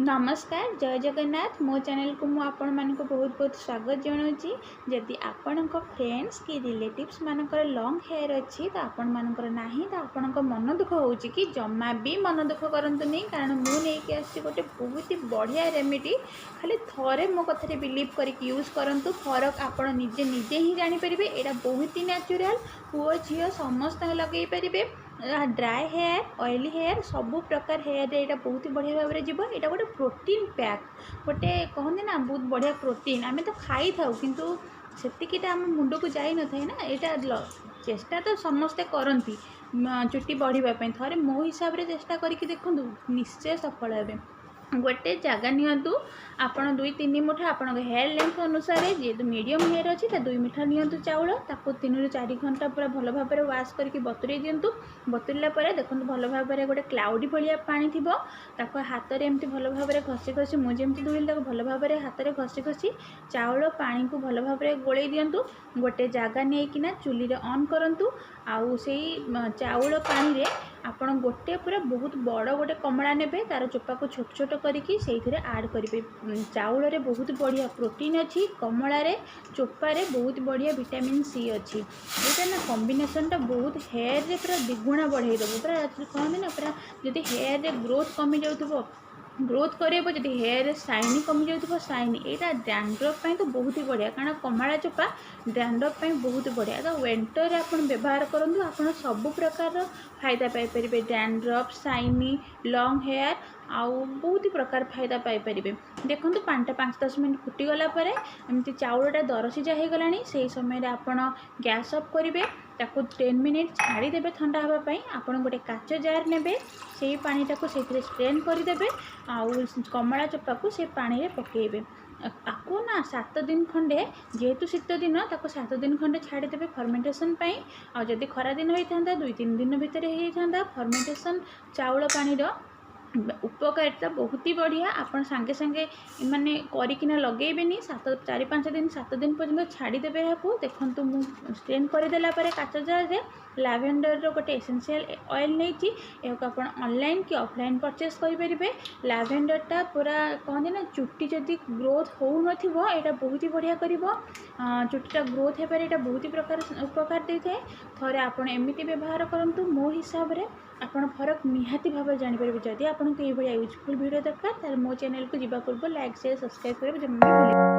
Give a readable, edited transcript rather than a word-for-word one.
ନମସ୍କାର, ଜୟ ଜଗନ୍ନାଥ। ମୋ ଚ୍ୟାନେଲକୁ ମୁଁ ଆପଣମାନଙ୍କୁ ବହୁତ ବହୁତ ସ୍ୱାଗତ ଜଣାଉଛି। ଯଦି ଆପଣଙ୍କ ଫ୍ରେଣ୍ଡସ୍ କି ରିଲେଟିଭ୍ସ ମାନଙ୍କର ଲଙ୍ଗ୍ ହେୟାର୍ ଅଛି, ତ ଆପଣମାନଙ୍କର ନାହିଁ, ତ ଆପଣଙ୍କ ମନ ଦୁଃଖ ହେଉଛି କି? ଜମା ବି ମନ ଦୁଃଖ କରନ୍ତୁନି, କାରଣ ମୁଁ ନେଇକି ଆସିଛି ଗୋଟେ ବହୁତ ହି ବଢ଼ିଆ ରେମିଡ଼ି। ଖାଲି ଥରେ ମୋ କଥାରେ ବିଲିଭ୍ କରିକି ୟୁଜ୍ କରନ୍ତୁ, ଫରକ ଆପଣ ନିଜେ ନିଜେ ହିଁ ଜାଣିପାରିବେ। ଏଇଟା ବହୁତ ହି ନ୍ୟାଚୁରାଲ୍, ପୁଅ ଝିଅ ସମସ୍ତେ ଲଗେଇ ପାରିବେ। ଡ୍ରାଏ ହେୟାର୍, ଅଏଲି ହେୟାର୍, ସବୁ ପ୍ରକାର ହେୟାର୍ରେ ଏଇଟା ବହୁତ ବଢ଼ିଆ ଭାବରେ ଯିବ। ଏଇଟା ଗୋଟେ ପ୍ରୋଟିନ୍ ପ୍ୟାକ୍ ଗୋଟେ କହନ୍ତି ନା, ବହୁତ ବଢ଼ିଆ ପ୍ରୋଟିନ୍। ଆମେ ତ ଖାଇଥାଉ, କିନ୍ତୁ ସେତିକିଟା ଆମ ମୁଣ୍ଡକୁ ଯାଇନଥାଏ ନା। ଏଇଟା ଚେଷ୍ଟା ତ ସମସ୍ତେ କରନ୍ତି ଚୁଟି ବଢ଼ିବା ପାଇଁ। ଥରେ ମୋ ହିସାବରେ ଚେଷ୍ଟା କରିକି ଦେଖନ୍ତୁ, ନିଶ୍ଚୟ ସଫଳ ହେବେ। ଗୋଟେ ଜାଗା ନିଅନ୍ତୁ ଆପଣ 2-3 ମୁଠା, ଆପଣଙ୍କ ହେୟାର୍ ଲେନ୍ଥ ଅନୁସାରେ। ଯେହେତୁ ମିଡ଼ିୟମ୍ ହେୟାର୍ ଅଛି, ତା 2 ମୁଠା ନିଅନ୍ତୁ ଚାଉଳ। ତାକୁ 3ରୁ 4 ଘଣ୍ଟା ପୁରା ଭଲ ଭାବରେ ୱାଶ୍ କରିକି ବତୁରେଇ ଦିଅନ୍ତୁ। ବତୁରିଲା ପରେ ଦେଖନ୍ତୁ, ଭଲ ଭାବରେ ଗୋଟେ କ୍ଲାଉଡ଼ି ଭଳିଆ ପାଣି ଥିବ। ତାକୁ ହାତରେ ଏମିତି ଭଲ ଭାବରେ ଘଷି ଘଷି, ମୁଁ ଯେମିତି ଧୋଇଲି, ତାକୁ ଭଲ ଭାବରେ ହାତରେ ଘଷି ଘଷି ଚାଉଳ ପାଣିକୁ ଭଲ ଭାବରେ ଗୋଳେଇ ଦିଅନ୍ତୁ। ଗୋଟେ ଜାଗା ନେଇକିନା ଚୁଲିରେ ଅନ୍ କରନ୍ତୁ ଆଉ ସେଇ ଚାଉଳ ପାଣିରେ ଆପଣ ଗୋଟେ ପୁରା ବହୁତ ବଡ଼ ଗୋଟେ କମଳା ନେବେ। ତା'ର ଚୋପାକୁ ଛୋଟ ଛୋଟ କରିକି ସେଇଥିରେ ଆଡ଼୍ କରିବେ। ଚାଉଳରେ ବହୁତ ବଢ଼ିଆ ପ୍ରୋଟିନ୍ ଅଛି, କମଳାରେ ଚୋପାରେ ବହୁତ ବଢ଼ିଆ ଭିଟାମିନ୍ ସି ଅଛି। ଏଇଟା ନା କମ୍ବିନେସନ୍ଟା ବହୁତ ହେୟାର୍ରେ ପୁରା ଦ୍ୱିଗୁଣା ବଢ଼େଇ ଦେବ। ପୁରା କହନ୍ତି ନା, ପୁରା ଯଦି ହେୟାର୍ରେ ଗ୍ରୋଥ୍ କମିଯାଉଥିବ, ଗ୍ରୋଥ୍ କରେଇବ। ଯଦି ହେୟାର୍ରେ ସାଇନି କମିଯାଉଥିବ, ସାଇନି। ଏଇଟା ଡ୍ୟାଣ୍ଡ୍ରଫ୍ ପାଇଁ ତ ବହୁତ ହି ବଢ଼ିଆ, କାରଣ କମଳା ଚୋପା ଡ୍ୟାଣ୍ଡ୍ରଫ୍ ପାଇଁ ବହୁତ ବଢ଼ିଆ। ତ ୱିଣ୍ଟରରେ ଆପଣ ବ୍ୟବହାର କରନ୍ତୁ, ଆପଣ ସବୁ ପ୍ରକାରର ଫାଇଦା ପାଇପାରିବେ। ଡ୍ୟାଣ୍ଡ୍ରଫ୍, ସାଇନି, ଲଙ୍ଗ୍ ହେୟାର୍ ଆଉ ବହୁତ ପ୍ରକାର ଫାଇଦା ପାଇପାରିବେ। ଦେଖନ୍ତୁ, ପାଣିଟା 5-10 ମିନିଟ୍ ଫୁଟିଗଲା ପରେ ଏମିତି ଚାଉଳଟା ଦରସିଝା ହେଇଗଲାଣି। ସେଇ ସମୟରେ ଆପଣ ଗ୍ୟାସ୍ ଅଫ୍ କରିବେ। ତାକୁ 10 ମିନିଟ୍ ଛାଡ଼ିଦେବେ ଥଣ୍ଡା ହେବା ପାଇଁ। ଆପଣ ଗୋଟେ କାଚ ଜାର୍ ନେବେ, ସେଇ ପାଣିଟାକୁ ସେଇଥିରେ ଷ୍ଟ୍ରେନ୍ କରିଦେବେ ଆଉ କମଳା ଚୋପାକୁ ସେ ପାଣିରେ ପକାଇବେ। ଆକୁ ନା 7 ଦିନ ଖଣ୍ଡେ, ଯେହେତୁ ଶୀତ ଦିନ, ତାକୁ 7 ଦିନ ଖଣ୍ଡେ ଛାଡ଼ିଦେବେ ଫର୍ମେଣ୍ଟେସନ୍ ପାଇଁ। ଆଉ ଯଦି ଖରା ଦିନ ହେଇଥାନ୍ତା, 2-3 ଦିନ ଭିତରେ ହେଇଯାଇଥାନ୍ତା। ଫର୍ମେଣ୍ଟେସନ୍ ଚାଉଳ ପାଣିର ଉପକାରିତା ବହୁତ ହି ବଢ଼ିଆ। ଆପଣ ସାଙ୍ଗେ ସାଙ୍ଗେ ମାନେ କରିକିନା ଲଗେଇବେନି, 4-5 ଦିନ, 7 ଦିନ ପର୍ଯ୍ୟନ୍ତ ଛାଡ଼ିଦେବେ ଏହାକୁ। ଦେଖନ୍ତୁ, ମୁଁ ଷ୍ଟ୍ରେନ୍ କରିଦେଲା ପରେ କାଚ ଜାର୍ରେ ଲାଭେଣ୍ଡରର ଗୋଟେ ଏସେନ୍ସିଆଲ୍ ଅଏଲ୍ ନେଇଛି। ଏହାକୁ ଆପଣ ଅନଲାଇନ୍ କି ଅଫଲାଇନ୍ ପରଚେସ୍ କରିପାରିବେ। ଲାଭେଣ୍ଡରଟା ପୁରା କହନ୍ତି ନା, ଚୁଟି ଯଦି ଗ୍ରୋଥ୍ ହେଉନଥିବ, ଏଇଟା ବହୁତ ହି ବଢ଼ିଆ କରିବ। ଚୁଟିଟା ଗ୍ରୋଥ୍ ହେବାରେ ଏଇଟା ବହୁତ ହି ପ୍ରକାର ଉପକାର ଦେଇଥାଏ। ଥରେ ଆପଣ ଏମିତି ବ୍ୟବହାର କରନ୍ତୁ ମୋ ହିସାବରେ, ଆପଣ ଫରକ ନିହାତି ଭାବରେ ଜାଣିପାରିବେ। ଯଦି ଆପଣଙ୍କୁ ଏଇଭଳିଆ ୟୁଜଫୁଲ୍ ଭିଡ଼ିଓ ଦରକାର, ତାହେଲେ ମୋ ଚ୍ୟାନେଲକୁ ଯିବା ପୂର୍ବରୁ ଲାଇକ୍, ସେୟାର, ସବସ୍କ୍ରାଇବ୍ କରିବାକୁ ଜମା ବି ଭୁଲିବେନି।